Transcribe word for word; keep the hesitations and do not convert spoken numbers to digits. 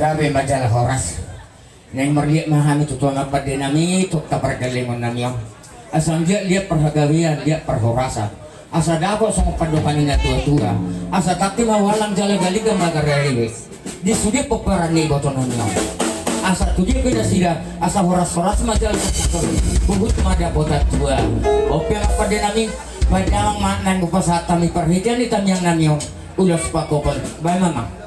Gabe ma jala horas. Naeng marliat ma hami tu Tuhan, pande nami, tu angka pardalangon nami on. Asa anggiat liat parhagabean, liat parhorasan. Asa dapot songon pandohan ni na tua-tua. Asa tangki ma ualang jala galigang ma garerewe di sude pomparan ni iboto nami on. Asa tudia pe nasida, asa horas-horas ma jala huhut ma dapotan tua. On pe ma pande nami, baen damang ma naeng hupasahat hami parhitean ni tangiang nami on. Ulos pangkohop, baen ma.